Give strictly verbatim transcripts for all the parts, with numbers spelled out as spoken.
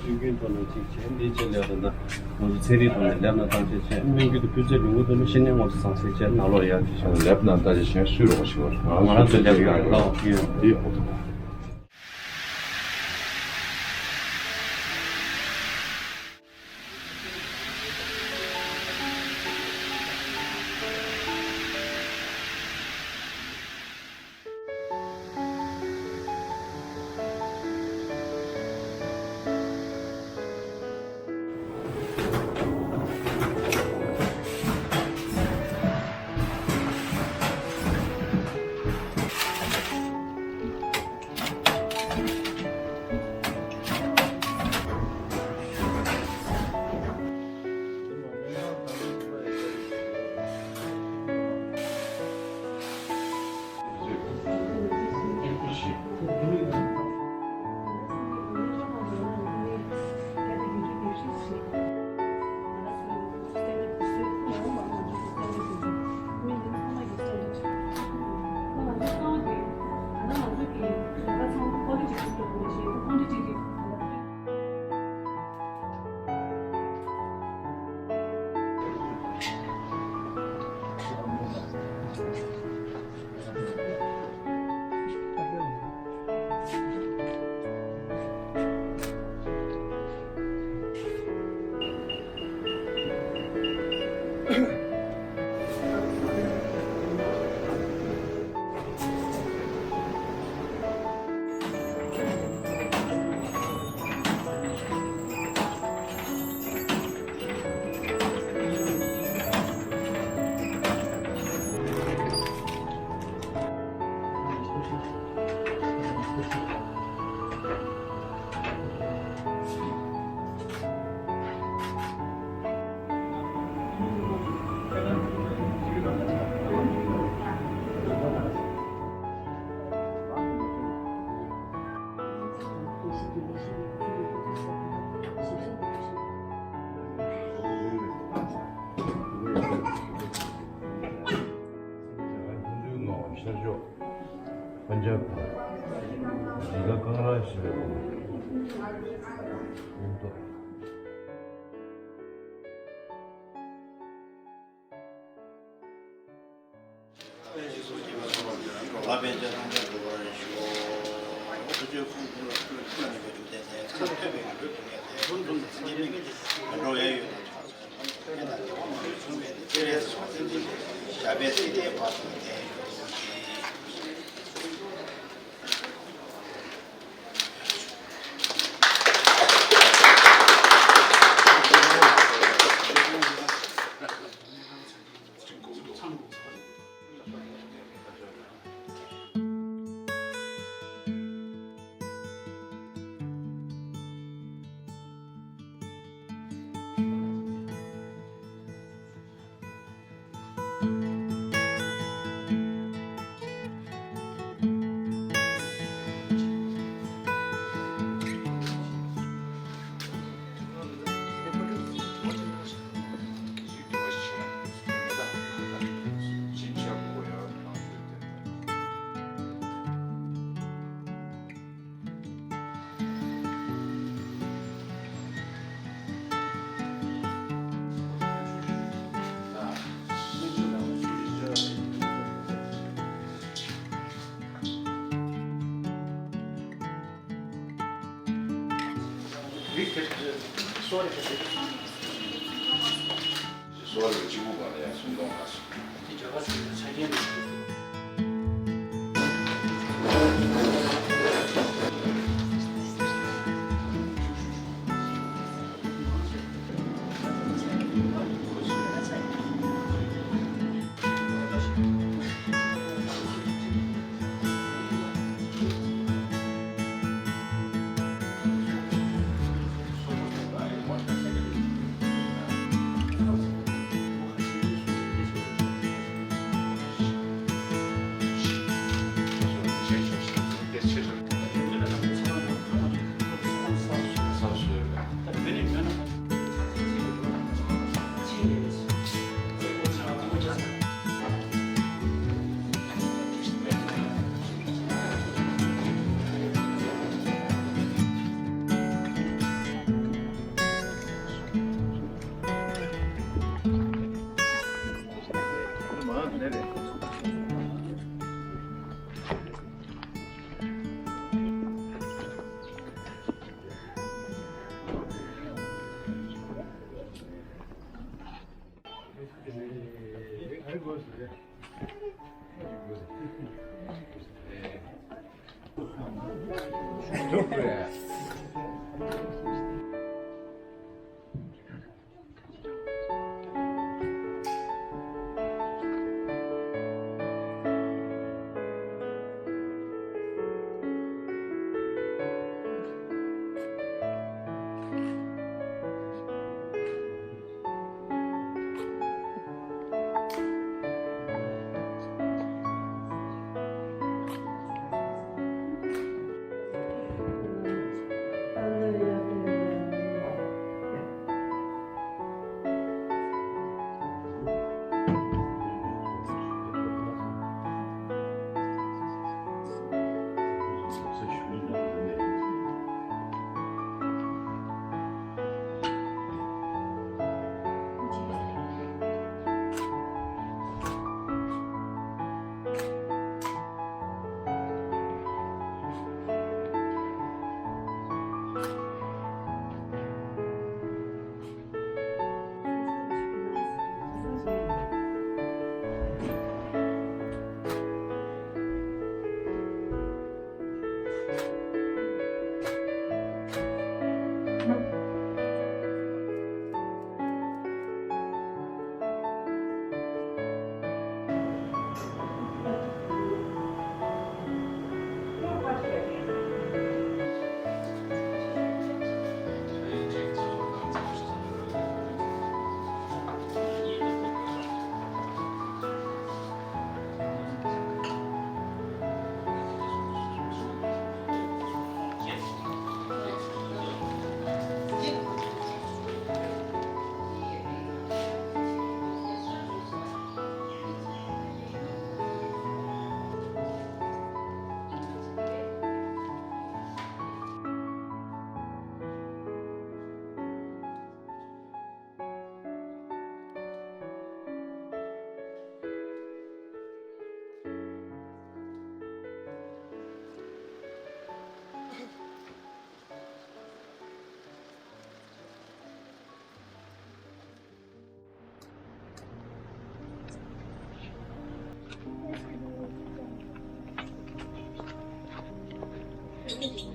སྲོལ་རྒྱུན་ཐོག་ནས་གཅིག་བྱས། འདི་བྱས་ལས་དང་། ང་ཚོ་ཚན་རིག་ཐོག་ནས་ལས་སྣ་གཏང་ཆེད་བྱས། སྨན་རྒྱུ་དང་སྤུས་ཚད་ལོངས་སྐུ་ཐོག་ནས་ཤེས་ནས་ང་ཚོ་ཟང་ཟིང་བྱས་ནང་ལོགས་ཡར་དེ་བྱས། ལས་སྣ་ལྟ་ཅི་བྱས་སུས་རོགས་ཞིག་བར་ང་རང་ཚོ་ལས་ཡར་ལྟ་བ་ཡོད། འདི་ཡག་པོ་འདུག་གསོ་བ་རིག་པ་གཅིག་པུ་པ་ལ་ཡང་སུམ་སྟོང་ལྷག་སོང་། དེ་རྒྱ་གར་ཆོས་ལ་ཆ་རྐྱེན་རེད། ཅིག་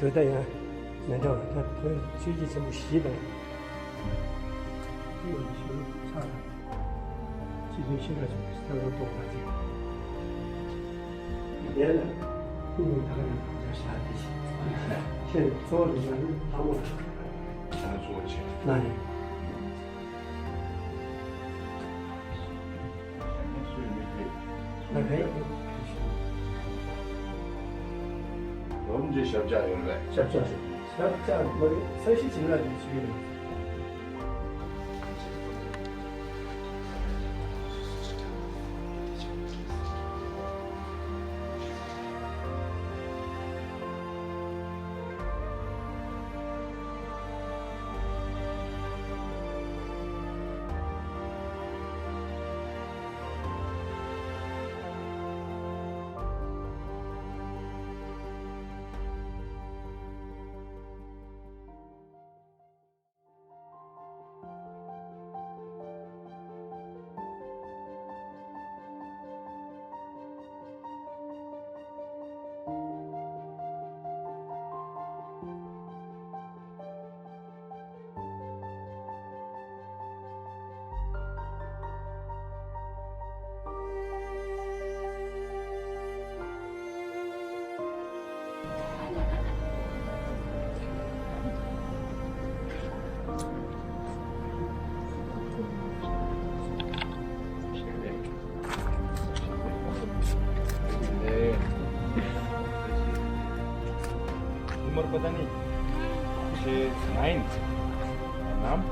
གྲོས་ད་ཡང་མི་འདྲ་བ། ད་བོད་ཆོས་བརྒྱུད་ཆེན་པོ་བཞི་དང་། ཆོས་ཆོས་ཕྱག་དང་། སྤྱི་དོན་ཤེས་རབ་ཆེན་པོའི་བསམ་བློ་གཏོང་བ་ཅིག་དེ་ལ་ཀུན་སློང་ད་ག་ནས་བྱ་བཞག་དེ་བཞིན་ཁྱེད་གཙོ་བོ་ལ་ཡང་ལྷ་མོ་ལ་ད་གཙོ་བོ་ཆེ་ན་ཡང་། ལ་ཕན་ཡོད། རོམ་གྱི་ཞབས་བཅགས་ཡོད་རེད། ཞབས་བཅགས་ཞབས་བཅགས་མ་རེད། ས་གཞི་བྱིན་རླབས་ཀྱི་ཆུ་ཡོད། Umur berapa ni? She's nine. Enam.